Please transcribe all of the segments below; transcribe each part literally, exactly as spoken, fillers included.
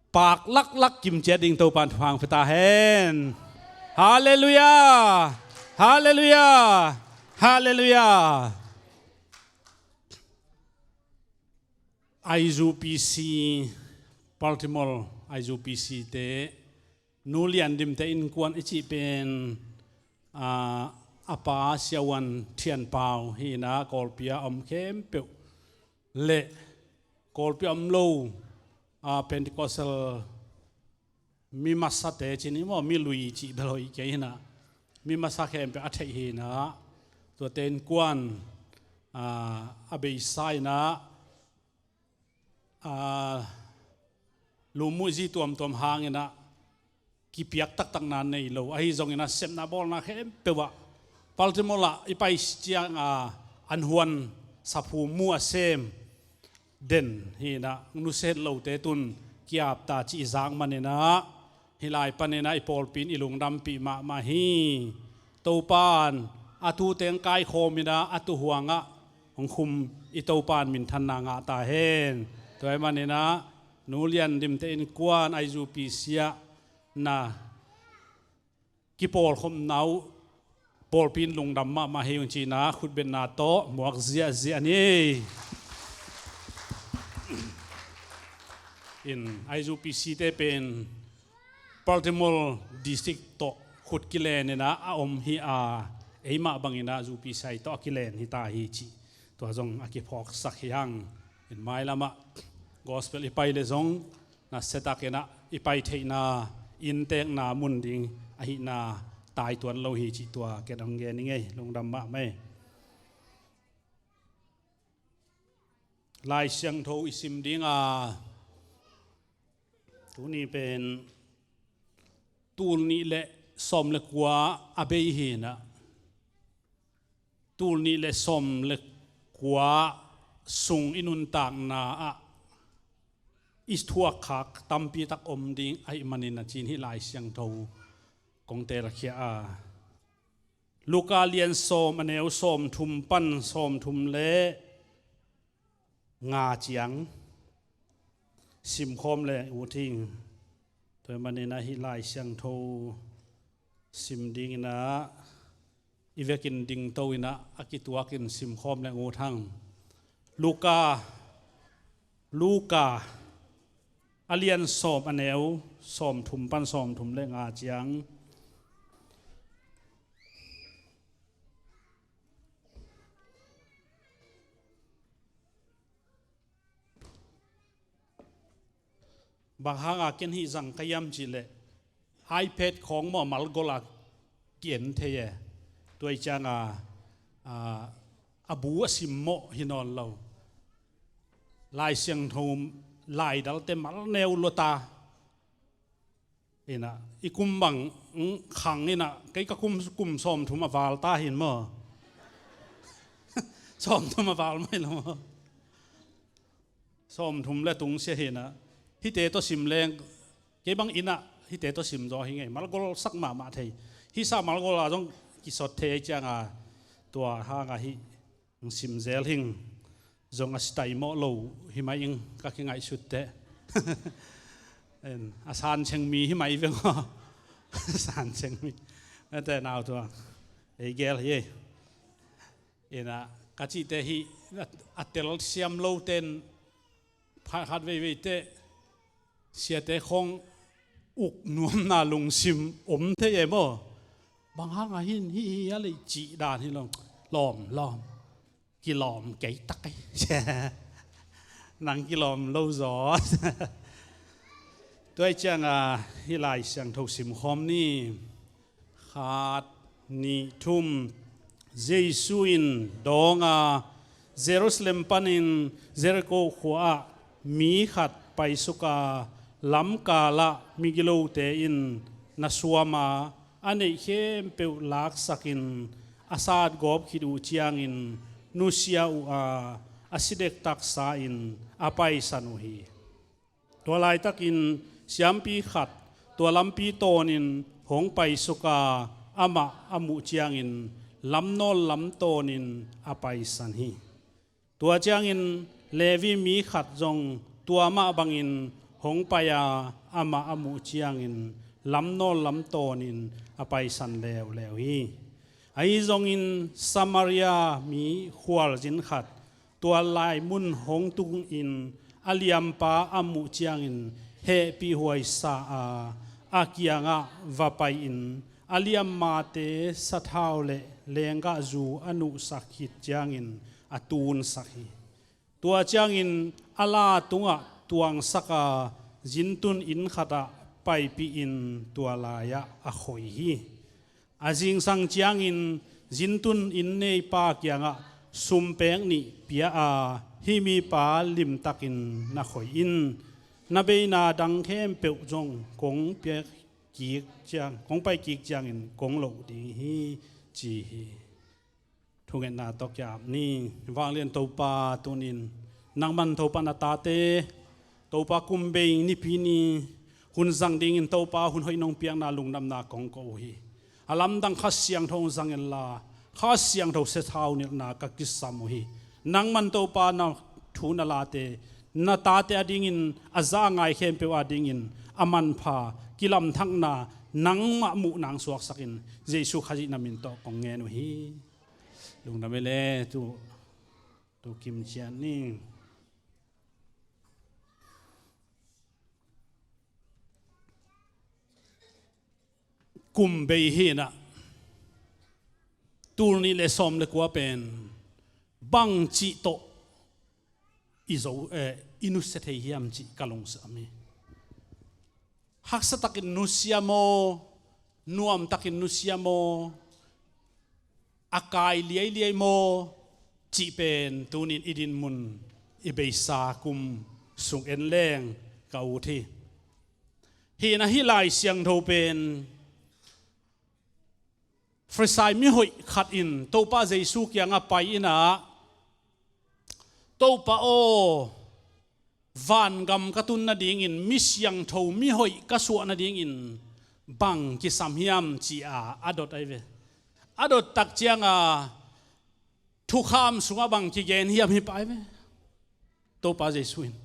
Paak laklak kim ciat ding Topan thupha hong pia ta hen. Halleluiah. Halleluiah. Halleluiah. I U P C, Baltimore I U P C te, Nu Lian Dim te innkuan i cih pen, aa, a pa Sia Uan Thian Pau hi-in ah, Kawlpi a om khempeuh le Kawlpi a om lo, aa, Pentecostal mi masate ci ni maw, mi lui cih bel hoih kei hi-in ah, mi masa khempeuh a theih hi-in ah, tuate innkuan, aa, a beisa-in ah, aa, lumuh zi tuamtuam hangin ah kipiak taktakna nei lo, ahi zongin ah sepna bawlna khempeuh ah, Baltimore ah i pai ciang a, an huan saphu mu a sem den hi-in ah, nusia het lote tun ki-ap ta cih i zak manin ah, hih lai panin ah i pawlpi in i lungdampih mahmah hi. Topan a tu teng kaikhawm in ah, a tu huang ah hong khum i Topan minthanna ngah ta hen. Tua ahih manin ah Nu Lian Dim te innkuan I U P C ah na kipawlkhopna uh pawlpi in lungdam mahmah hi ung ci-in ah khutbetna tawh muak ziahziah ni. In I U P C te pen Baltimore District tawh khut kilen in ah a om hi a, eimah bangin ah U P C tawh a kilen hi ta hi cih tua zong a kiphawksak hi hang. In mailam ah gospel i pai leh zong nasia takin ah i pai theihna, innteekna mun ding ahihna taituan lo hi cih tua ken hong gen ing ei, lungdam mahmah ei. Lai Siangtho i sim ding a, tuni pen tul nih le sawm le kua a bei hi-in ah, tul nih le sawm le kua sung i nuntakna ah i thuak khak tampi tak om ding ahih manin ah, ci-in hih Lai Siangtho kong teelkhia a, Luka lian sawm, a neu sawmthum pan sawmthum le nga ciang simkhawm leng ut hing. Tua ahih manin ah hih Lai Siangtho sim dingin ah i vekin dingto in ah a kituakin simkhawm leng ut hang. Luka, Luka a lian sawm, a neu sawmthum pan sawmthum le nga ciang. Bang hanga ken hih zang ka hiam cih leh, iPad khawng maw, malgol a ki-en thei e. Tua ahih cianga, a, a bu a simmawh hi nawn lo. Lai Siangtho laidalte mal neu lua ta. Ina, i kum bang, mm, khang ina, kei ka kum, kum sawmthum a val ta hi maw. Sawmthum a val mai lo maw. Sawmthum le tung sia hi ina. Hihte tawh sim leng, kei bang ina, hihte tawh sim zaw hi ngei. Malgol sak mahmah thei. Hih sa malgol a zong kisot thei ahih cianga, tua hanga hih hong sim zel hing. Zong a si taimawh lo hi mai ing, ka kingaihsut teh. En, a san ceng mi hi mai veng aw. A san ceng mi. Ate nau tua. Ei gel hi ei. Ina, ka cihte hi, a, a telsiam lo ten, pha-, khat veivei teh, siate khawng uk nuamna lungsim om thei e maw. Bang hanga hin, hi, hi, a lei cih dan hi lo. Lawm, lawm. Kilawm kei tak ei. Nang kilawm lo zaw. Tua ahih cianga, hih Lai Siangtho simkhawm ni. Khat, nih, thum. Jesu in dawnga, Jerusalem panin Jericho khua-ah mi khat paisuka, lamkalah migilote in na suama, a neih khempeuh laksakin, a satgawp khit uh ciangin nusia uh a, a si dektaksa in a paisan uh hi. Tua laitakin siampi khat tua lampi tawnin hong paisuka, amah a muh ciangin lamnawl lam tawnin a paisan hi. Tua ciangin Levi mi khat zong tua mah bangin hong pai a, amah a muh ciangin lamnawl lamtawnin a paisan leuleu hi. Ahi zongin Samaria mi khualzin khat tua lai mun hong tungin a liampa a muh ciangin hehpihhuai sa a, a kiangah va pai-in a liammate sathau le lenggahzu a nuhsak khit ciangin a tunsak hi. Tua ciangin a la tungah tuangsak a, zintun inn khatah paipihin tua lai-ah a khoi hi. A zingsang ciangin zintun inn neipa kiangah sumpek nih pia a, hih mipa limtakin na khoi in, na beina dang khempeuh zong kong pia kik ciang, kong pai kik ciangin kong loh ding hi, ci hi. Thungetna tawh ki-ap ni. Vanglian Topa, tunin nangman Topa na tate, Topa kum bei Nipi ni hun zang dingin Topa hun hoih nong piakna lungdamna kong ko uh hi. A lamdang Kha Siangtho hong zang inla, Kha Siangtho sathau nilhna ka kisam uh hi. Nangman Topa na thu na late, na tate adingin, a za a ngai khempeuh adingin a manpha kilamthakna nangmah muhna hong suaksakin Jesuh Khazih na min tawh kong ngen uh hi. Lungdam hi le, tu, tu kim ciat ni. Kum bei hi inah, tul nih le sawm le kua pen bang cih tawh i zo, eh, i nusia thei hiam cih ka lungsim hi. Haksa takin nusia maw, nuam takin nusia maw, a kai liailiai maw cih pen tunin i dinmun i beisa kum sung en leng ka ut hi. Hi inah hih Lai Siangtho pen Farisai mihoih khat in Topa Jesuh kiangah pai inah, "Topa aw, vangam ka tun nadingin, mi siangtho mihoih ka suah nadingin bang kisam hiam?" ci-a a dot ahi ve. A dot tak cianga thukham sungah bang kigen hiam hi pah ahi ve. Topa Jesuh in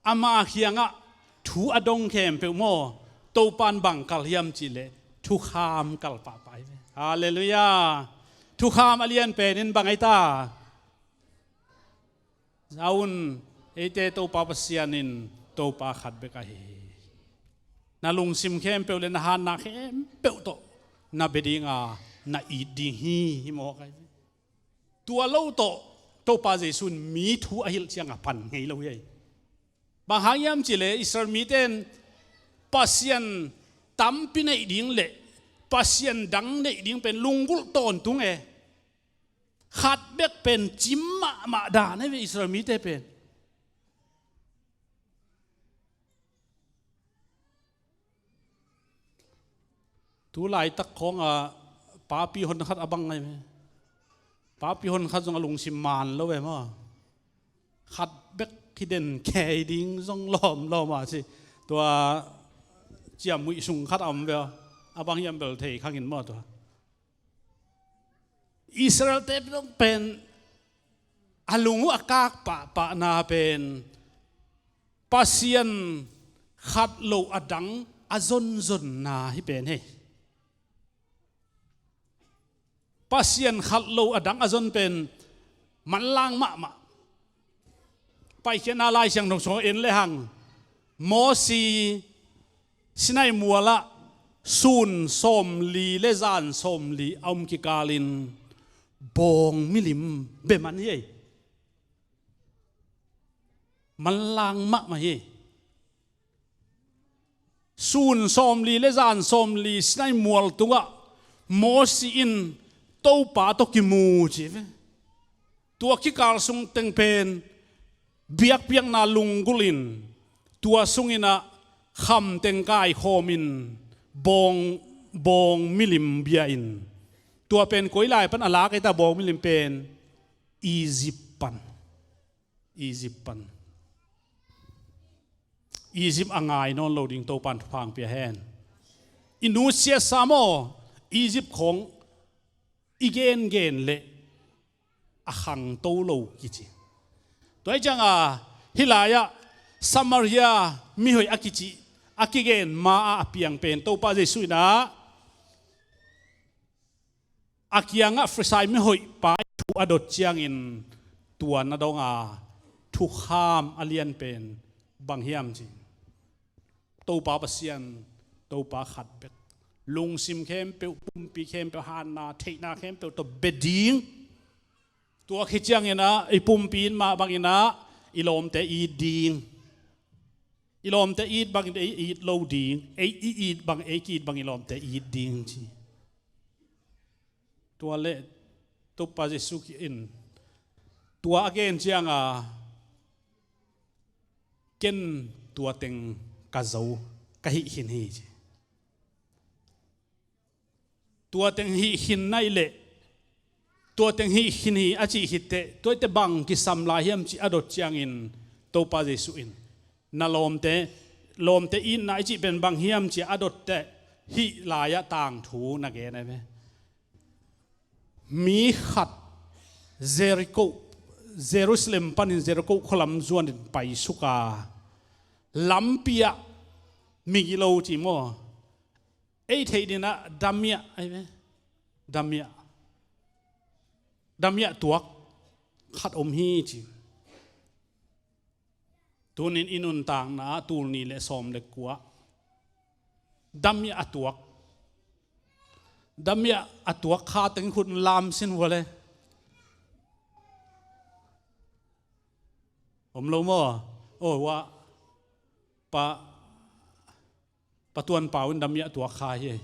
ama kiangah thu a dong khempeuh maw, Topa in bang kal hiam cihleh thukham kal pahpah ahi ve. Halleluiah. Thukham a lian pen in bang ahi ta? Za un, eite Topa Pasian in Topa khat bek ahi hi. Na lungsim khempeuh le na hatna khempeuh tawh na bia dinga na it ding hi, hi mawk ahi. Tua lo tawh Topa Jesuh in mi thu a hilh cianga pan ngei lo hi. Bang hang hiam cihleh Israel mite in Pasian tampi neih ding le Pasian dang neih ding pen lunggulh tawntung e. Khat bek pen cim mahmah dan ahi ve Israel mite pen. Tu laitak khawngah papi hon khat a bang ngai ve. Papi hon khat zong a lungsim man lo ve maw. Khat bek hi den kei ding zong lawmlawm a ci. Tua ciammuih sung khat a om ve aw. A bang hiam bel thei khangin maw tua. Israel-te pen a lung uh a kak pahpahna pen Pasian khat lo a dang a zonzonna hi pen hi. Pasian khat lo a dang a zon pen manlang mahmah. Paikhiatna Lai Siangtho sung en lehang Mosi Sinai mualah sun sawmli le zan sawmli a om kikalin bawng milim bia man hi. Manlang mahmah hi. Sun sawmli le zan sawmli Sinai mual tungah Mosi in Topa tawh kimu ci ve. Tua kikal sung teng pen biakpiakna lunggulh in tua sungin ah kham teng kaikhawm in bawng, bawng milim bia in tua pen koi lai pan a lak ei ta bawng milim pen Egypt pan. Egypt pan. Egypt a ngai nawn lo ding Topan thupha hong pia hen. I nusiasa maw, Egypt khawng i gengen leh a khangto lo kici. Tua hi cianga hih lai-ah Samaria mihoih a kici, a kigen ma-ah a piang pen Topa Jesuh in ah a kiangah Farisai mihoih pa thu a dot ciangin tua na dong a thukham a lian pen bang hiam ci. Topa Pasian, Topa khat bek. Lungsim khempeuh, pumpi khempeuh, hanna, theihna khempeuh tawh bia ding. Tua khit ciangin ah i pumpi in mah bangin ah i lawmte it ding. I lawmte it bangin ei it lo ding. Ei i it bang, ei ki-it bang i lawmte it ding ci. Tua le Topa Jesuh in tua a gen cianga ken tua teng ka zo, ka hih khin hi ci. Tua teng hih khin nai leh tua teng hih khin hi a cih khit teh tua i teh bang kisam lai hiam ci a dot ciangin Topa Jesuh in na lawmte, lawmte itna i cih pen bang hiam ci a dot teh hih lai-ah tangthu na gen ai ve. Mi khat Jericho, Jerusalem panin Jericho khualam zuanin paisuk a, lampi-ah migilo ci maw? Ei theih dinah damiah ai ve. Damiah, damiah tuak khat om hi ci. Tunin i nuntakna ah tul nih le sawm le kua damiah a tuak, damiah a tuak kha teng khut lam sin vua le. Om lo maw? Oh, vua pa, Pa Tuan Pau in damiah tuak kha hi.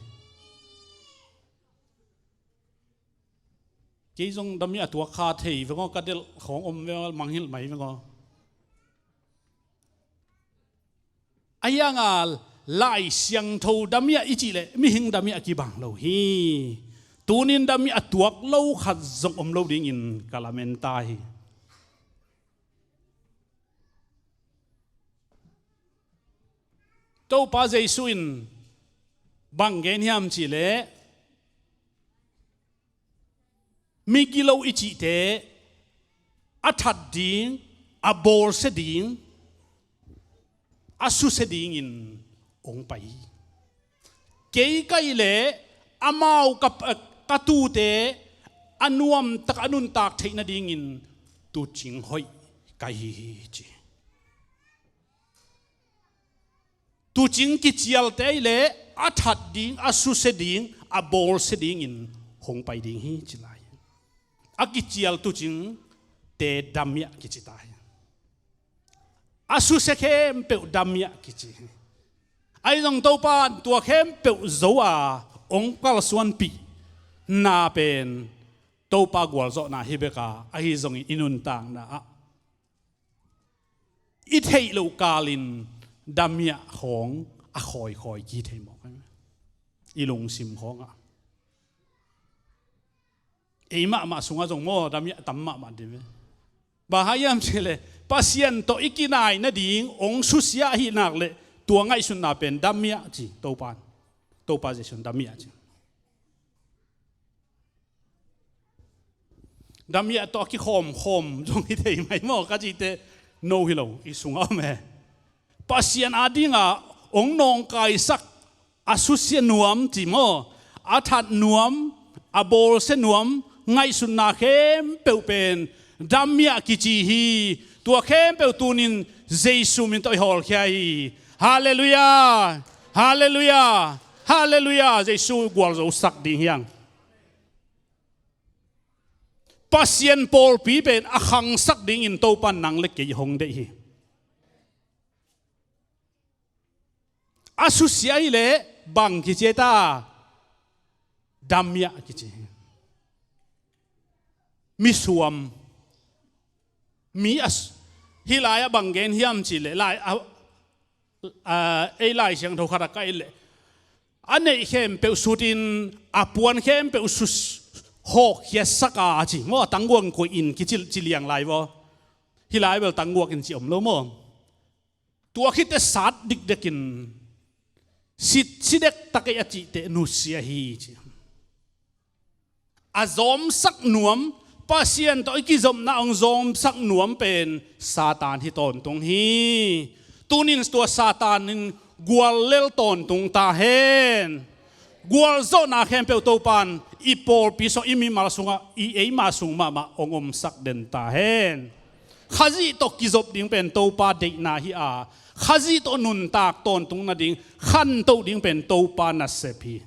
Kei zong damiah tuak kha thei veng aw, ka delh khawng om veng aw, mangngilh mai veng aw. A hianga Lai Siangtho damiah i cih leh mihing damiah kibang lo hi. Tunin damiah a tuak lo khat zong om lo dingin ka lamen ta hi. Topa Jesuh in bang gen hiam cih leh migilo i cihte a that ding, a bawlsia ding, a susia dingin hong pai hi. Kei ka hih leh amau ka, ka tuute a nuamtak a nuntak theih nadingin tuucing hoih ka hi hi ci. Tuucing kicialte ahih leh a that ding, a susia ding, a bawlsia dingin hong pai ding hi ci lai. A kicial tuucingte damiah kici ta hi. A susia khempeuh damiah kici hi. Ahi zong Topa in tua khempeuh zo a hong kalsuanpih na pen Topa gualzawhna hi bek a, ahi zongin i nuntakna ah i theih loh kalin damiah khawng a khawikhawi kithei mawk i lungsim khawngah. Ei mahmah sungah zong maw damiah tam mahmah dih ve. Bang hang hiam cih leh Pasian tawh i kinai nading hong susia ahih nak leh tua ngaihsutna pen damiah ci Topa in. Topa Jesuh in damiah ci. Damiah tawh a kikhawmkhawm zong hi thei mai maw ka cih teh no hi lo, i sungah om e. Pasian adinga hong nawngkaisak a susia nuam ci maw, a that nuam, a bawlsia nuam, ngaihsutna khempeuh pen damiah kici hi. Tua khempeuh tunin Jesuh min tawh i hawlkhia hi. Halleluiah! Halleluiah! Halleluiah! Jesuh gualzosak ding hiang. Pasian pawlpi pen a khangsak dingin Topa in nang le kei hong deih hi. A susia ahih leh bang kici ta? Damiah kici hi. Misuam. Mi a s-, hih lai-ah bang gen hiam cih leh lai, a, a, ei Lai Siangtho khat ah ka et leh a neih khempeuh sutin a puan khempeuh sut hawkkhiatsak a ci maw, a tangguak in koih in kici, ci liang lai vaw. Hih lai bel tangguak in ci om lo maw? Tua khit teh sat dikdekin sit, si dektak ei a cih teh nusia hi ci. A zawmsak nuam, Pasian tawh i kizopna hong zawmsak nuam pen Satan hi tawntung hi. Tunin tua Satan in guallel tawntung ta hen. Gualzawhna khempeuh Topan i pawlpi sungah, i mimal sungah, i eima sung mahmah hong omsak den ta hen. Khazih tawh kizop ding pen Topa deihna hi a, Khazih tawh nuntak tawntung nading khantoh ding pen Topa nasep hi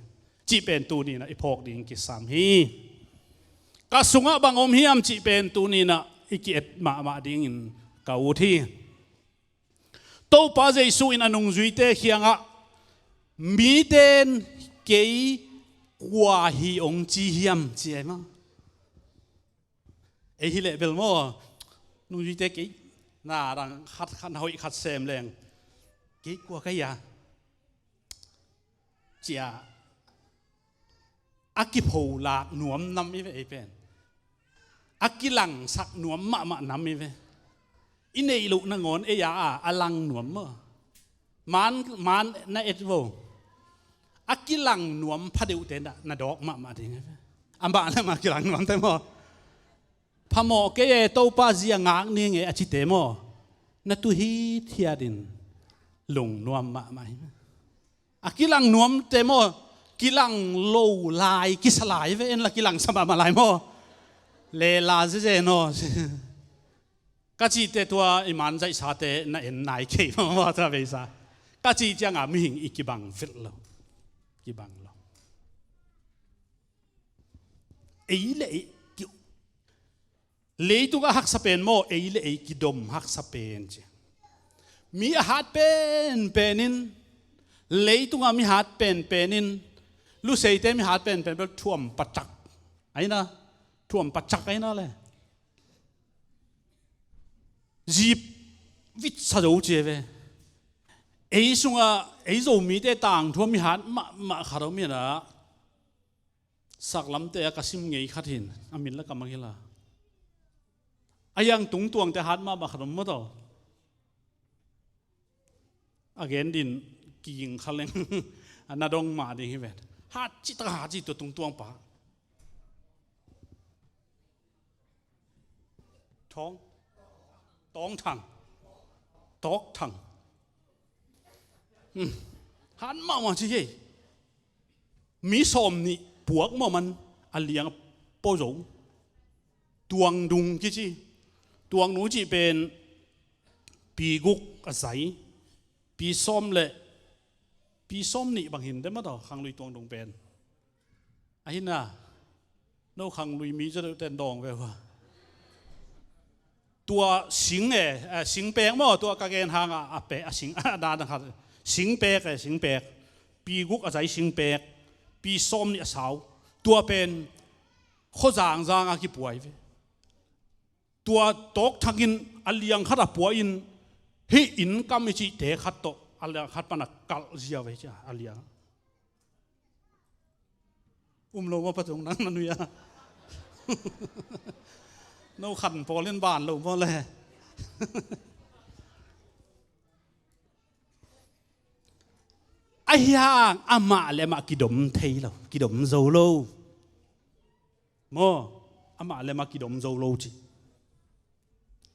cih pen tuninah i phawk ding kisam hi. Ka sungah bang om hiam cih pen tuninah i ki-et mahmah dingin ka ut hi. Topa Jesu in a nungzuite kiangah, mite in kei kua hi hong ci hiam, ci ei maw? Ei hi leh bel maw, nungzuite kei na dang khat khat na hoih khat sem leng, kei kua ka hi a, cia a kipholak nuam nam hi ve ei pen. A kilangsak nuam mahmah nam hi ve. I neih loh nangawn ei a, a lang nuam maw? Man, man na et vo. A kilang nuam phadeuhte na, na dawk mahmah ding hi ve. A mah le mah kilang nuamte maw? Phamawh kei e, Topa zia ngak ning e a cite maw? Na tu hithiat in lungnuam mahmah hi ve. A kilang nuamte maw, kilang lo lai kisa lai ve, en la kilangsa mahmah lai maw? Lela zeze naw. Ka cihte tua i man zaihsate na en nai kei maw, maw tua beisa. Ka cih cianga mihing i kibang vet lo. Kibang lo. Ei le ei ki Leitungah haksa pen maw, ei le ei kidom haksa pen ci. Mi a hat penpen in, leitungah mi hat penpen in, Luseite mi hat penpen bel thuam pacak aina, thuam pacak aina le. Zip vitsa zo ci ve. Ei sungah, ei Zomite tangthu a mi hat mahmah khat om hi na. Saklamte a ka sim ngei khat hin, a min la ka mang hi la. A yang tungtuangte hat mahmah khat om maw taw. A gen din king kha leng, a na dong mah ding hi ven. Hat cih tak a hat cih tua tungtuang pa. Thawng. Tawng Thang. Tawk Thang. Hmm. Han mahmah ci hi. Mi sawm nih puak mawh man a liang a pua zo. Tuangdung kici. Tuangdung cih pen pi guk a zai. Pi sawm le pi sawm nih bang hin de maw taw, khanglui tuangdung pen. Ahi na, no khanglui mi zaw deuh ten dawng ve hua. Tua sing e, eh, sing pek maw, tua ka gen hang a, a pe, a sing, a dan khat. Sing pek e, sing pek. Pi guk a zai sing pek. Pi sawm nih a sau. Tua pen, khuazang zang a kipuai ve. Tua Tawk Thang in a liang khat a pua in, hih inn kam i cihte khat tawh, a liang khat pan a kalh zia ve cia, a liang. Um lo maw patung nang na nui a. No khan pawl in ban lo maw le. Ahi hang amah le amah kidom thei lo, kidom zo lo. Maw, amah le amah kidom zo lo ci.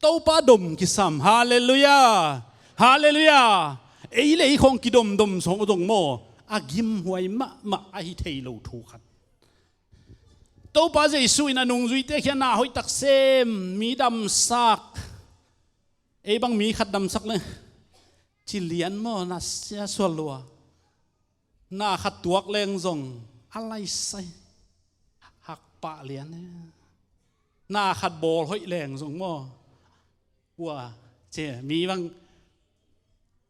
Topa dom kisam. Halleluiah. Halleluiah. Ei le ei khawng kidomdom sawng zong maw, a gimhuai mahmah ahi thei lo thu khat. Topa Jesu in a nungzuite khian na hoih tak sem, mi damsak. Ei bang mi khat damsak le ci lian maw, na sia sual lua. Na khat tuak leng zong a laisai. Hakpah lian e. Na khat bawl hoih leng zong maw. Kua ce mi bang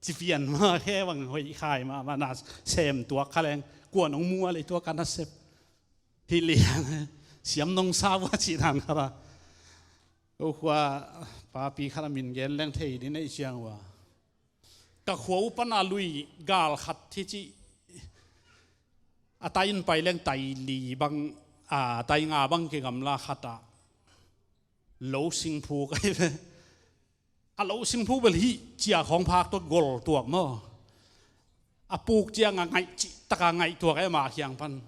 ci pian maw, khe bang hoih khai mah, mah na sem tuak kha leng. Kua nong mu a lei tuak ka na sep. Hi lian e. Siam nong sa ua ci dan kha la. Ko khua papi khat a min gen leng thei din ei ciang ua. Ka khua uh pan a lui gal khat hi ci. A tai in pai leng tai li bang, a tai nga bang kigamla khat ah. Lo singphu ka hi ve. A lo singphu bel hih cia khawng phak tua gol tuak maw. A puk ciang a ngaih cih tak a ngaih tuak e mah khiang pan.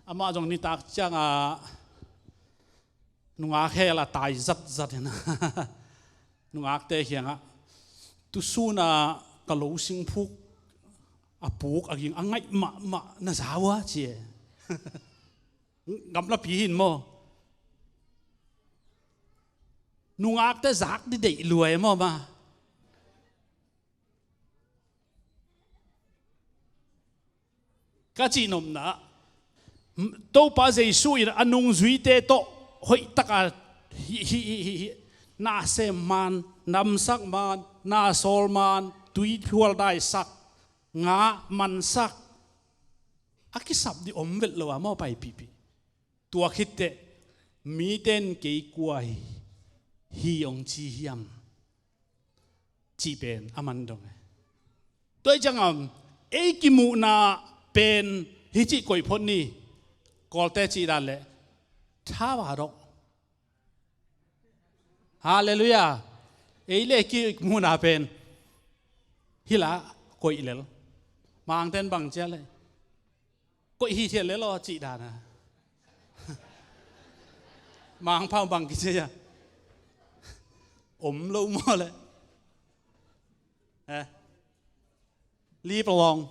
Amah zong nitak ciang a nungak hel a tai zatzat hi na. Nungakte khiangah, Tusun a ka lo singphuk a puk a ging a ngaih mahmah na za uh a ci e. Gamlapi hi in maw? Nungakte zak ding deih lua e maw ma? Ka cihnopna ah Topa Jesu in a nungzuite tawh hoihtaka hi, hi, hi, hi, hi, na sem man, namsak man, na sawl man, tuiphual daisak, ngah mansak, a kisap ding om vet lo a maw paipihpih. Tua khitteh mite in kei kua hi, hi hong ci hiam cih pen a man dong e. Tua hi ciangin ei kimuhna pen hi cih koih phot ni. Kawlte cih dan leh thawadok. Halleluiah. Ei le kimuhna pen hi la koih lel. Mangten bang cia le koih hi thiat lel aw cih dan a. Mangpau bang kici a om lo maw le? Eh. Leave alone.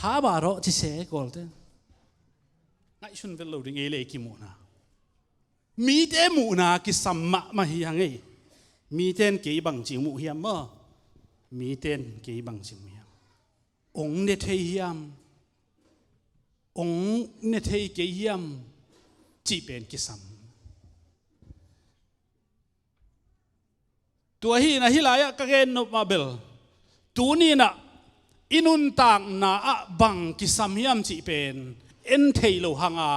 Thawadok ci se Kawlte. Ngaihsun vet lo ding ei le ei kimuhna. Mite muhna kisam mahmah hi hang ei. Mite in kei bangci muh hiam maw? Mite in kei bangci muh hiam? Ong ne thei hiam? Ong ne thei kei hiam? Cih pen kisam. Tua hi in a hi lai-ah ka gen nop mah bel. Tuni in ah i nuntakna ah bang kisam hiam cih pen en thei lo hang a,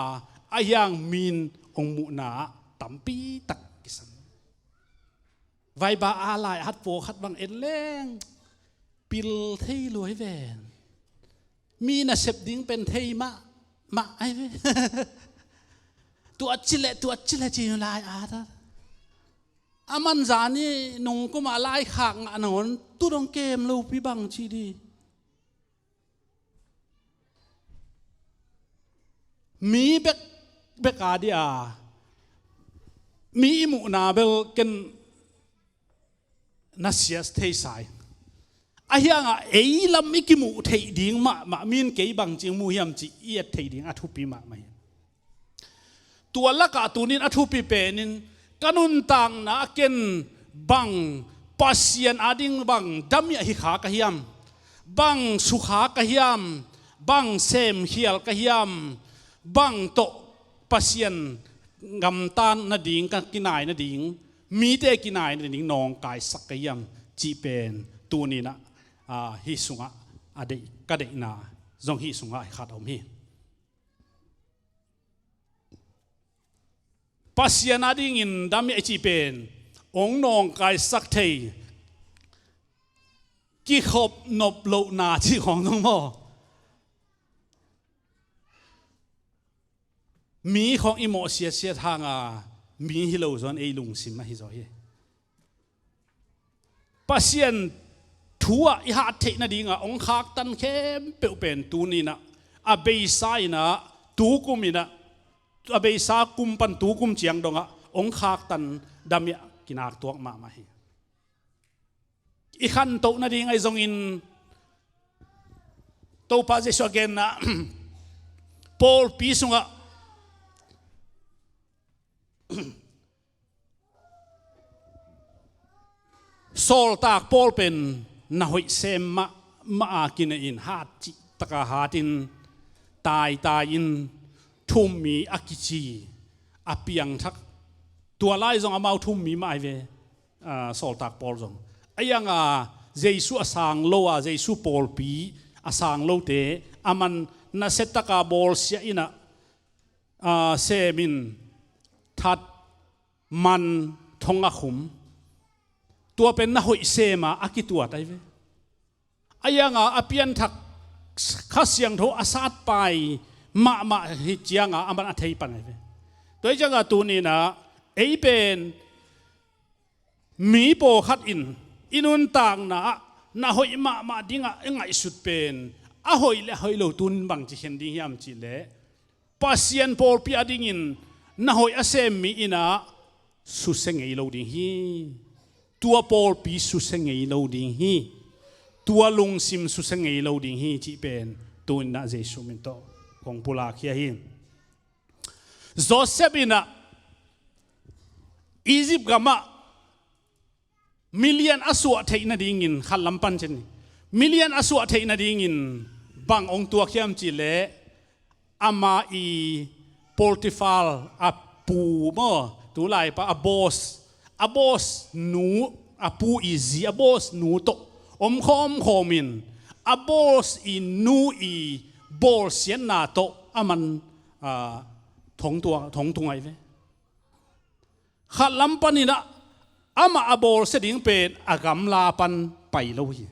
a hiang min ong muhna ah tampi tak kisam. Vaiba a lai-at pawlkhat bang en leng pil thei lo hi ven. Mi nasep ding pen thei mah mah ai ve. Tuat ci leh tuat ci leh ci lai-at a. A man zan i nungkum ah laikhak ngah nangawn tu dong kem lopi bang ci di. Mi bek bek a dia mi i muhna bel ken na sias thei sa in. A hiangah ei lam i kimuh theih ding mahmah, min kei bangci muh hiam cih i et theih ding a thupi mahmah hi. Tua lakah tunin a thupi penin ka nuntakna ah ken bang Pasian ading bang damiah hi kha ka hiam, bang sukha ka hiam, bang semkhial ka hiam, bang tawh Pasian gamtat nading ka kinai nading, mite kinai nading nawngkaisak ka hiam cih pen tuninah, ah, hih sungah a deih, ka deihna zong hih sungah khat a om hi. Pasian adingin damiah i cih pen hong nawngkaisak thei, kikhop nop lohna cih khawng zong maw? Mi khawng i mawh siatsiat hanga mi hi lo zaw in ei lungsim ahi zaw hi. Pasian thu ah i hat theih nadinga hong khaktan khempeuh pen tuninah a beisa inah tukum inah a beisa kum pan tukum ciang dongah hong khaktan damiah kinak tuak mahmah hi. I khantoh nading ahi zongin Topa Jesuh a genna pawlpi sungah sawltak pawl pen na hoih sem mahmah a kinei in hat cihtaka hatin taitai in thummi a kici a piangthak. Tua lai zong amau thummi mah ahi ve. Ah, sawltak pawl zong a ianga Jesuh a sang lo a Jesuh pawlpi a sang lote a man nasiataka bawlsia inah, ah, semin that man thong a khum. Tua pen na hoih sema a kituat ahi ve. A ianga a pianthak Kha Siangtho a satpai mahmah hi cianga a man a thei pan ahi ve. Tua hi cianga tuninah ei pen mi pawlkhat in i nuntakna ah na hoih mahmah dingah i ngaihsut pen a hoih le a hoih lo tun bangci khen ding hiam cihleh Pasian pawlpi adingin na hoih a sem mi inah susia ngei lo ding hi. Tua pawlpi susia ngei lo ding hi. Tua lungsim susia ngei lo ding hi cih pen tu-in ah Jesu min tawh kong pulak hi ahi. Joseph in ah Egypt gamah milian a suah theih nadingin khat lam pan cin, milian a suah theih nadingin bang hong tuak hiam cihleh ama i Potifar a pu maw, tulaipa a boss, a boss nu, a pu i zi, a boss nu tawh om khawm khawm in a boss i nu i bawlsiatna tawh a man, ah, thong tung, thong tung ahi ve. Khat lam panin ah amah a bawlsia ding pen a gamla pan pai lo hi.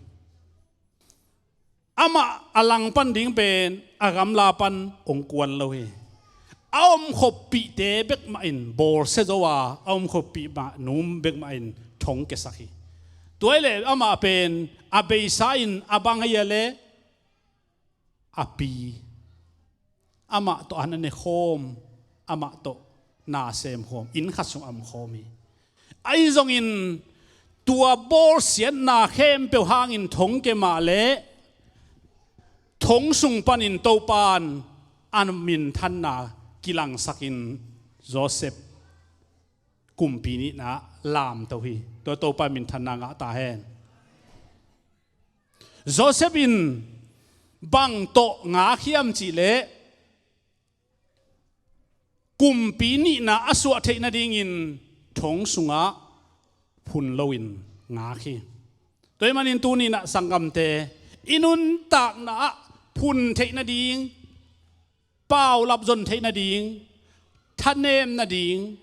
Amah a lang pan ding pen a gamla pan hong kuan lo hi. A om khoppihte bek mah in bawlsia zo a, a om khoppih mah nu bek mah in thong kiasak hi. Tua hi leh amah pen a beisa in a bang ahi a leh a pi, amah tawh an a ne khawm, amah tawh na sem khawm, inn khat sung a om khawm hi. Ahi zongin tua bawlsiatna khempeuh hangin thong kia mah leh thong sung panin Topa'n a minthanna kilangsakin Joseph kumpi nihna lamto hi. Tua Topa minthanna ngah ta hen. Joseph in bang tawh ngak hiam cihleh kumpi nihna a suah theih nadingin thong sungah phun loin ngak hi. Tua ahih manin tuni-in ah sanggamte, i nuntakna ah phun theih nading, paulap zon theih nading, thanem nading,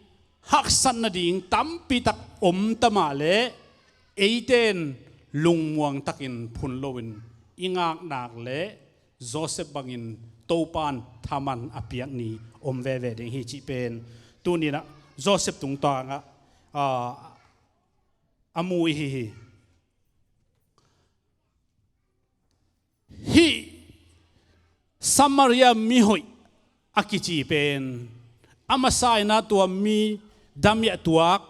haksat nading tampi tak om ta mah leh, eite in lungmuang takin phun loin i ngak nak leh Joseph bangin Topa'n thaman a piak ni om veve ding hi cih pen tuni-in ah Joseph tungtangah, ah, a mu i hi hi. Hih Samaria mihoih a kici pen a masa-in ah tua mi damiah tuak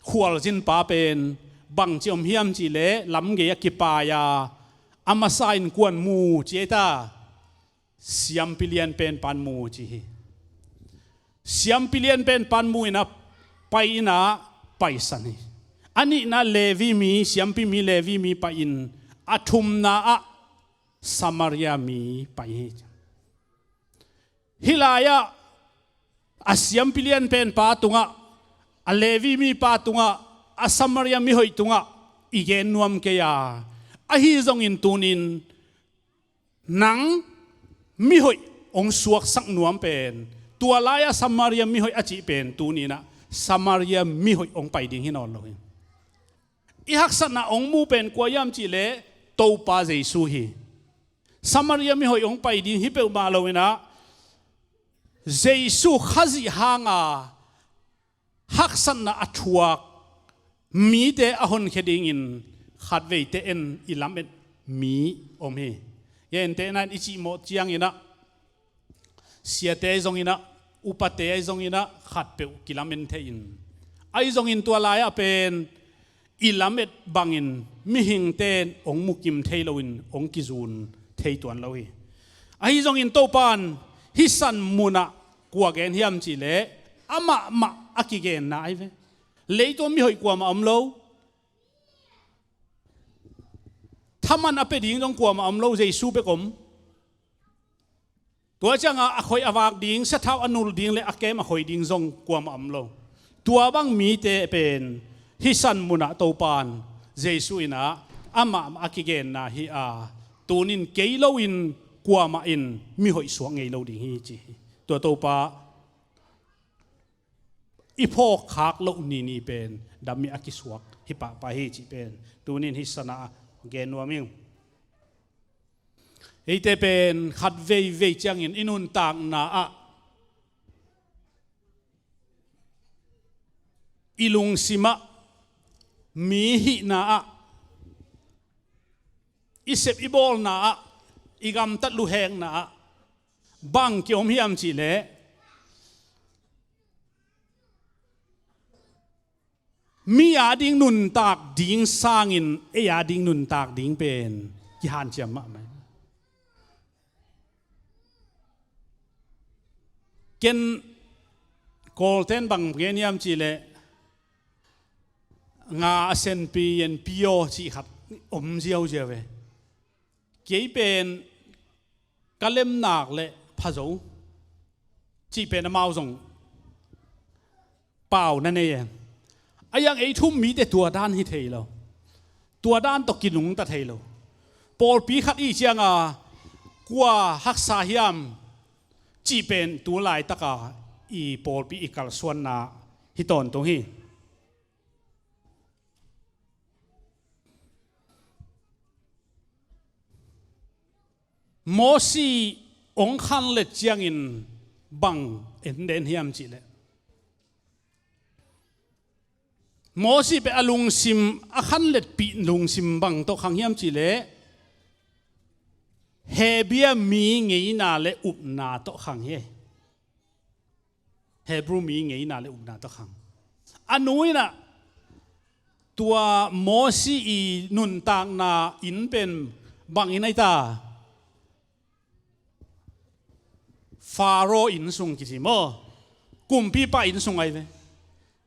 khualzinpa pen bangci om hiam cihleh lamgei a kipai a, a masa-in kua'n mu ci ei ta, siampi lianpen pa'n mu ci hi. Siampi lianpen pa'n mu-in ah pai-in ah paisan hi. A nihna Levi mi, siampi mi Levi mi pai-in, a thumna ah Samaria mi pai hi. Hih lai-ah a siampi lianpen pa tungah, a Levi mi pa tungah, a Samaria mihoih tungah i gen nuam kei a, ahi zongin tuni-in nang mihoih hong suaksak nuam pen, tua lai-ah Samaria mihoih a cih pen tuni-in ah Samaria mihoih hong pai ding hi nawn lo hi. I haksatna hong mu pen kua hiam cihleh Topa Jesu hi. Samaria mihoih hong pai ding hi peuhmah lo-in ah Jesu Khazih hanga haksatna a thuak mite a honkhia dingin khatveite in i lamet mi om hi. Gentehna-in i cihmawh ciangin ah siate ahi zongin ah, upate ahi zongin ah khatpeuh kilamen thei in, ahi zongin tua lai-ah pen i lamet bangin mihingte in hong mukim thei loin hong kizun thei tuan lo hi. Ahi zongin Topa'n hih san munah kua gen hiam cihleh amah mah a kigenna ahi ve. Leitung mihoih kuamah om lo. Thaman a pia ding zong kuamah om lo, Jesu bek om. Tua ciangah a khoih a vak ding, sathau a nul ding le a kem a khoih ding zong kuamah om lo. Tua bang mite pen hih san munah Topa'n Jesu in ah amah a kigenna hi a, tuni-in kei loin kuamah in mihoih suak ngei lo ding hi ci hi. Tua Topa i phawkkhak loh nini pen dammi a kisuak hi pahpah hi cih pen tuni-in hih sanah gen nuam ing. Eite pen khat veivei ciangin i nuntakna ah, i lungsim ah, mi hihna ah, i sep i bawlna ah, i gamtat luhekna ah bang kiom hiam cihleh, Mi ading nuntak ding sangin ei ading nuntak ding pen kihanciam mahmah. Ken Kawlten bang gen hiam cihleh, nga a senpi en pio cih khat om ziauziau ve. Kei pen ka lemnak le phazo cih pen amau zong pau na nei e. A iang ei thum mite tua dan hi thei lo. Tua dan tawh kinungta thei lo. Pawlpi khat i cianga kua haksa hiam cih pen tu laitaka i pawlpi i kalsuanna hi tawntung hi. Mosi ong khanlet ciangin bang en den hiam cihleh, Mosi pen a lungsim, a khanletpih lungsim bang tawh khang hiam cihleh, Hebia mi ngeina le upna tawh khang hi. Hebru mi ngeina le upna tawh khang. A nu inah tua Mosi i nuntakna inn pen bang inn ahi ta? Faro inn sung kici maw? Kumpipa inn sung ahi ve.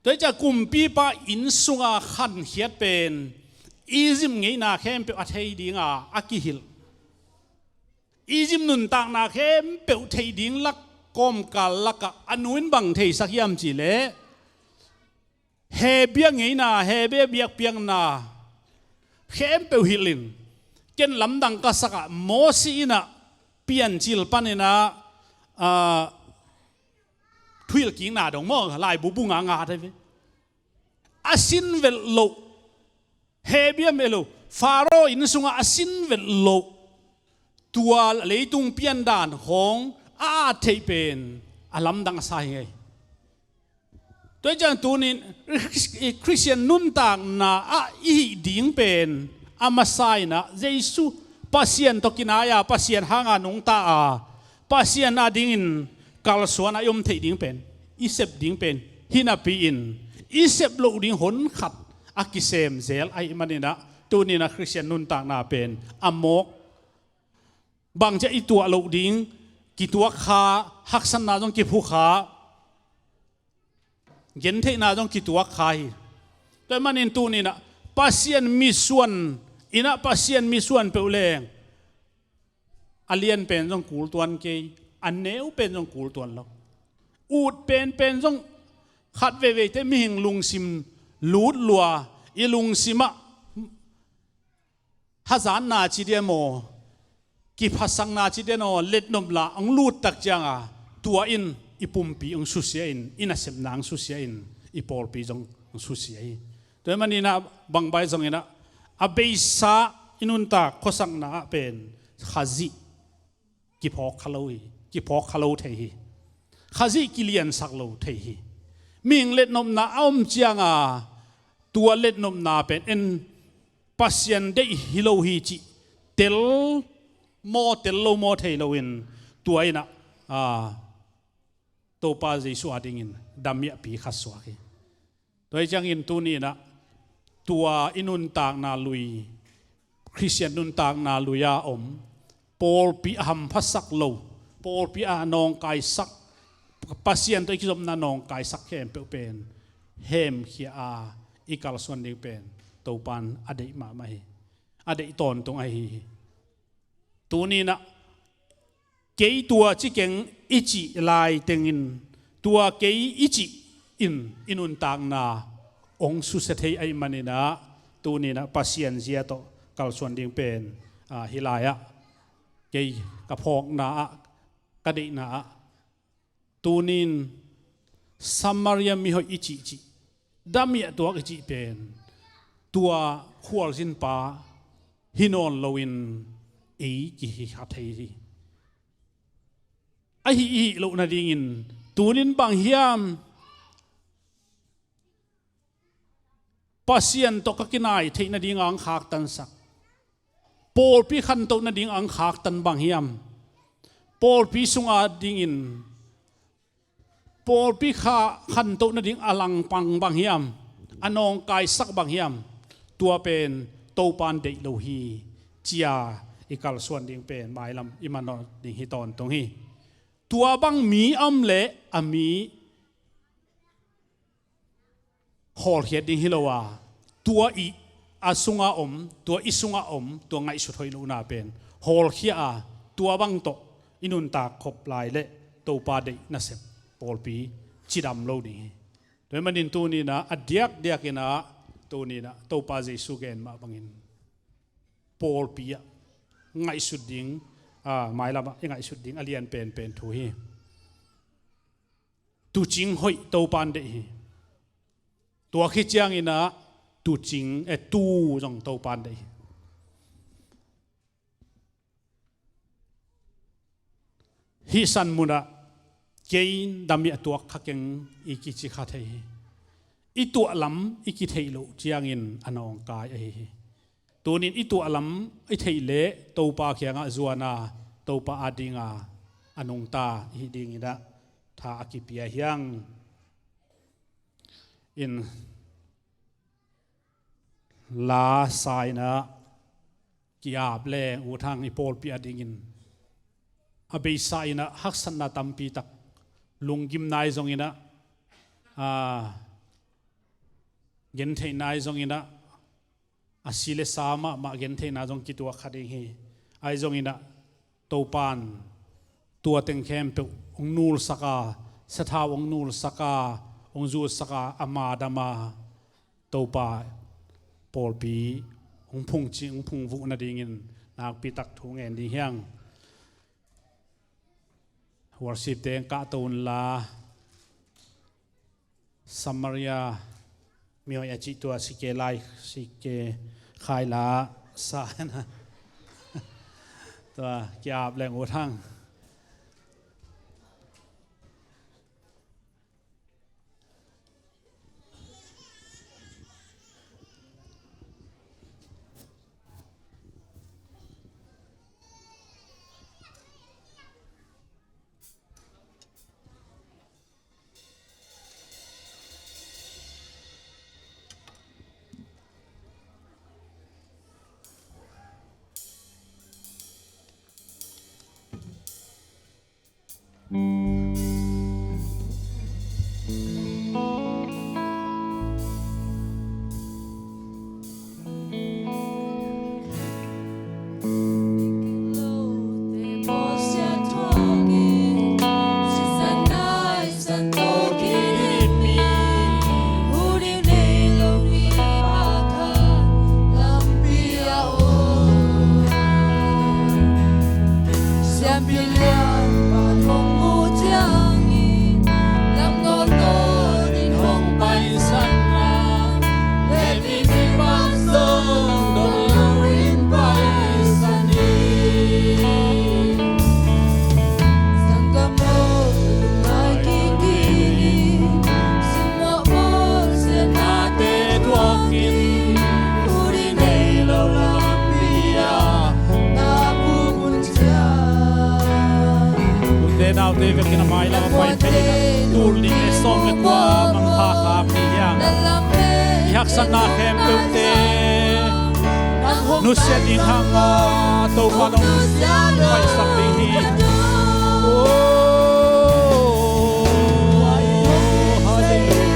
Tua hi ciah kumpipa inn sunga khankhiat pen Egypt ngeina khempeuh a thei dinga a kihilh. Egypt nuntakna khempeuh theih ding lak, kawmkal lakah a nu in bang theisak hiam cihleh, Hebia ngeina, Hebia biakpiakna khempeuh hilhin, ken lamdang ka sakah Mosi inah piancil paninah, ah, thuhilhkikna dong maw, laibu bunga nga thei ve. A sin velh loh, Hebia meh lo, Faro inn sungah a sin velh loh, tua leitung piandan khawng a at theih pen a lamdang a sa hi ngei. Tua hi ciang tunin Khristian nuntakna ah i hih ding pen a masa inah Jesu Pasian tawh kinai-a Pasian hanga nungta-a Pasian adingin kalsuan a i om theih ding pen, i sep ding pen hi napi-in i sep loh ding honkhat a kisem zel ahih maninah tuninah Khristian nuntakna pen a mawk. Bangcia i tuah loh ding kituak kha, haksatna zong kiphu kha, gentheihna zong kituak kha hi. Tua ahih manin tuninah Pasian misuan, inah Pasian misuan peuh leng a lian pen zong kul tuan kei, a neu pen zong kul tuan lo. Ut penpen zong khat veiveite mihing lungsim lut lua, i lungsimah hazatna ci dia maw, kiphasakna ci dia maw, letnopna hong lut tak cianga tua in i pumpi hong susia in, i nasepna hong susia in, i pawlpi zong hong susia hi. Tua ahih maninah bangbai zonginah a beisa i nuntak khuasakna ah pen Khazih kiphawk kha lo hi, kiphawk kha lo thei hi. Khazih kiliansak lo thei hi. Mihing letnopna a om cianga tua letnopna pen en Pasian deih hi lo hi cih tel maw, tel lo maw thei loin tua inah, a, Topa Jesu adingin damiahpi khat suak hi. Tua hi ciangin tuninah tua i nuntakna lui, Khristian nuntakna lui-a om, pawlpi a hamphasak lo, pawlpi a nawngkaisak, Pasian tawh i kizopna nawngkaisak khempeuh pen hemkhia a i kalsuan ding pen Topan a deih mahmah hi. A deih tawntung ahi hi. Tuninah kei tua ci keng i cih lai tengin, tua kei i cih in i nuntakna hong susia thei ahih maninah tuninah Pasian zia tawh kalsuan ding pen, a, hih lai-ah kei ka phawkna ah, ka deihna ah, tunin Samaria mihoih i cihcih, damiah tuak i cih pen tua khualzinpa hi nawn loin ei kihi kha thei hi. Ahi i hih loh nadingin tunin bang hiam Pasian tawh ka kinai theih nadinga hong khaktansak, pawlpi khantoh nadinga hong khaktan bang hiam? Pawlpi sunga dingin pawlpi kha khantoh nading a langpang bang hiam? a nawngkaisak bang hiam? Tua pen Topa'n deih lo hi, ci-a i kalsuan ding pen mailam i manawh ding hi tawntung hi. Tua bang mi a om leh a mi hawlkhiat ding hi lo a, tua i a sunga om, tua i sunga om, tua ngaihsut hoih lohna pen hawlkhia a, tua bang tawh i nuntak khop lai leh Topa deih nasep pawlpi cidam lo ding hi. Tua ahih manin tuni-in ah a diakdiakin ah, tuni-in ah Topa Jesu gen mah bangin pawlpi ah ngaihsut ding, a, mailam ah i ngaihsut ding a lian penpen thu hi. Tuucing hoih Topa'n deih hi. Tua khit ciangin ah tuucing, eh, tuu zong Topa'n deih hi. Hih san mun ah kei dam i a tuak kha keng i kici kha thei hi. I tuah lam i kitheih loh ciangin a nawngkai ahi hi. Tuni-in i tuah lam i theih leh Topa kiangah zuan a, Topa adinga a nungta i hih dingin ah tha a kipia hi hang. In la sa-in ah ki-ap leng ut hang, i pawlpi adingin a beisa-in ah haksatna tampi tak, lunggimna ahi zongin ah, a, gentheihna ahi zongin ah, a si le sa mahmah gentheihna zong kituak kha ding hi. Ahi zongin ah Topa'n tua teng khempeuh hong nulsak a, sathau hong nulsak a, hong zutsak a, ama dam a, Topa pawlpi hong phungcing, hong phungvuh nadingin nakpi tak thu ngen ding hi hang. Worship-te hong kahto unla, Samaria mihoih a cih tua sike lai, sike khai la sa-in ah tua ki-ap leng ut hang. Ute naute vekin a mailam a pai thei in a, tul nih le sawm le kua mangpha khak ni hiang. I haksatna khempeuhte nusia ding hang a, Topa nong paisak ding hi. Oh, hallelujah.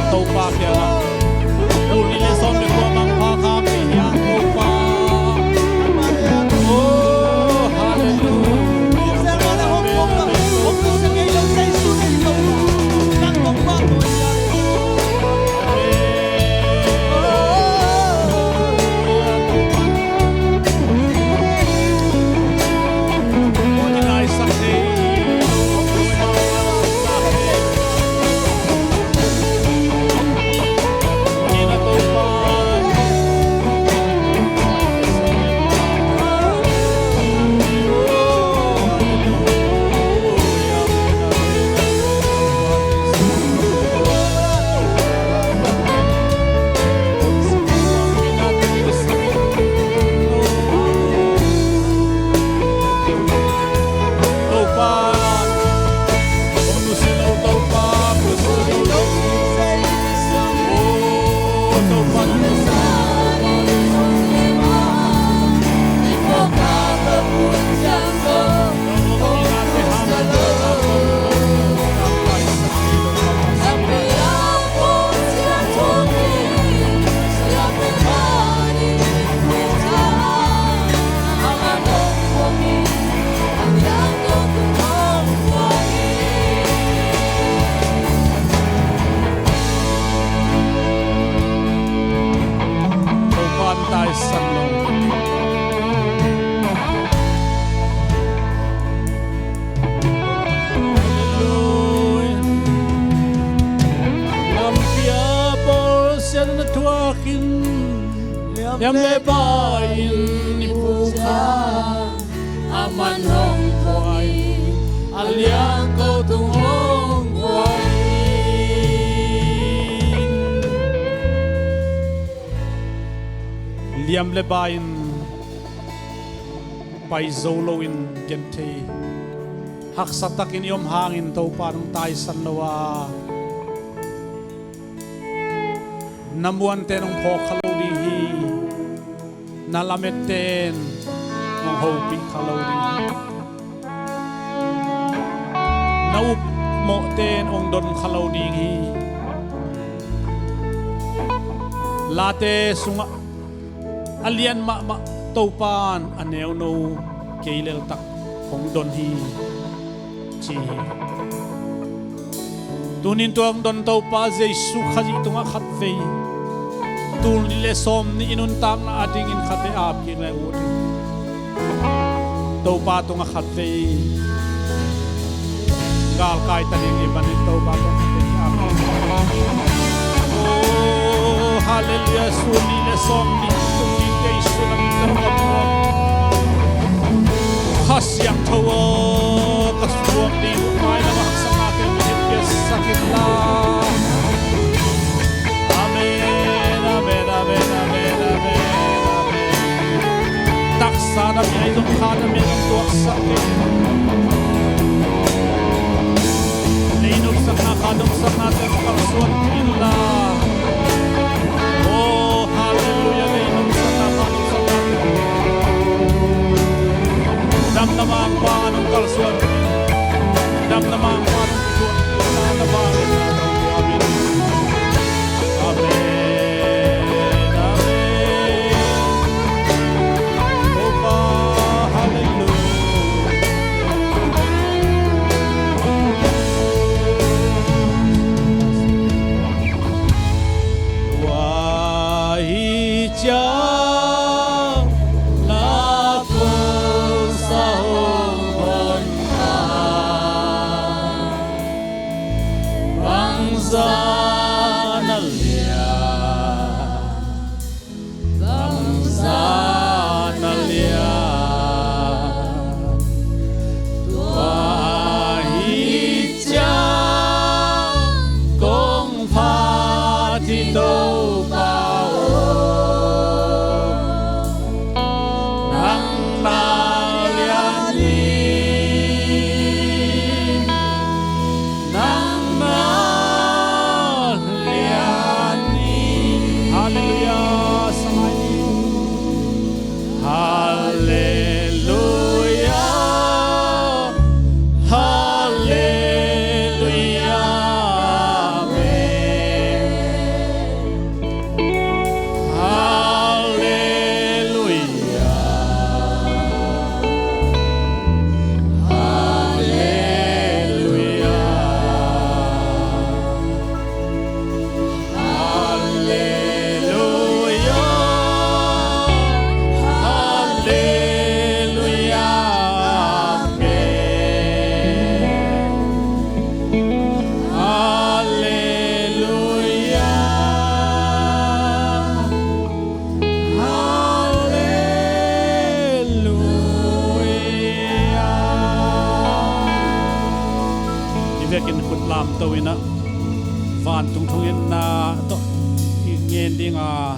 Topa kiangah, tul nih le sawm le kua mangpha kha kei hi hang Topa. Oh, hallelujah. Topa in taisan lo. Halleluia. Lampi ah bawlsiatna thuakin, liam le bai in i pukha. Aman hong pua in, a liangko tung hong pua in. Liam le bai in pai zo loin genthei, haksa takin i om hangin Topa in hong taisan lo a, na muante in hong phawk kha lo ding hi. Na lametten hong hopih kha lo ding hi. Na upmawhten hong don kha lo ding hi. Late sungah a lian mahmah Topa in a neuno kei leltak hong don hi, ci hi. Tunin tua hong don Topa Jesu Khazih tungah khatvei, tul nih le sawm nih i nuntakna adingin khatvei ap kik le ut hi. Topa tungah khatvei galkai ta ding i hih manin Topa tungah khatvei ap kik. Oh, hallelujah. Tul nih le sawm nih tung ding kei sun a min tawh ka puak. Kha Siangtho aw, ka suang ding uh mailam ah haksatna kei mi him piasak in la. Amen, amen, amen, amen, amen, amen. Taksa na mi ai zong kha na mi zong tuaksak kei. Lei nopsakna kha nopsakna te kalsuan in la. Oh, hallelujah, lei nopsakna kha nopsakna te. Damna mangpa nong kalsuan. Damna mangpa nong kalsuan. Damna mangpa nong kalsuan. Amen. Amen. Topa, hallelujah. Tua hi ciang na kong sa hong hon ta. Bangzah na lian, bangzah na lian. Tua hi ciang kong phat hi Topa aw. Nang na lian hi, nang na Vantung thungetna tawh i ngen ding a,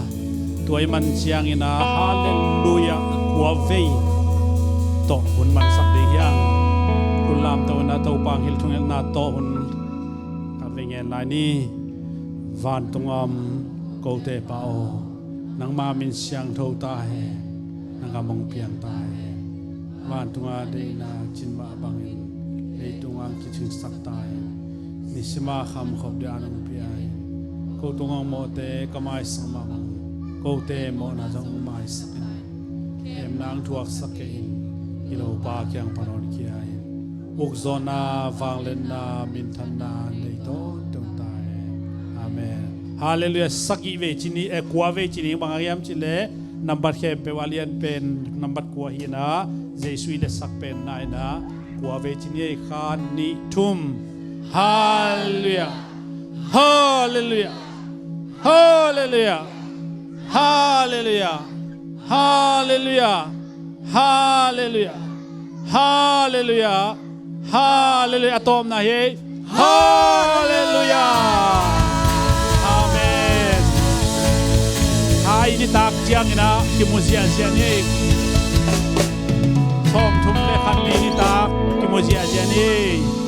tua i man ciangin a Halleluiah kua vei tawh hun mansak ding hi hang. Hun lamto in a Topa hong hilh thungetna tawh hun ka vei ngen lai ni. Vantung a om kote Pa aw, nangma min siangtho ta hen, nang gam hong piang ta hen. Vantunga deihna cin mah bangin leitunga kicingsak ta hen. Nisima khamkhop dia nang pia in. Ko tungah mawhte ka maisak mah bang, kote mawhna zong maisak in. Kemna hong thuaksak kei in. I lopa kiang pan hong kia in. Ukzawhna, vangliatna, minthanna nei tawntung ta hen. Amen. Halleluiah. Sagih vei ci ni, eh, kua vei ci ni, bang a hiam cih leh nambat khempeuh a lian pen nambat kua hi in a, Jesu i liatsak pen na hi in a, kua vei ci ni, ei, khat, nih, thum. Halleluiah. Halleluiah. Halleluiah. Halleluiah. Halleluiah. Halleluiah. Halleluiah. Halleluiah. A tawpna hi. Halleluiah. Amen. Kha i nitak ciangin a kimu ziahziah ni. Sawmthum le khat ni nitak kimu ziahziah ni.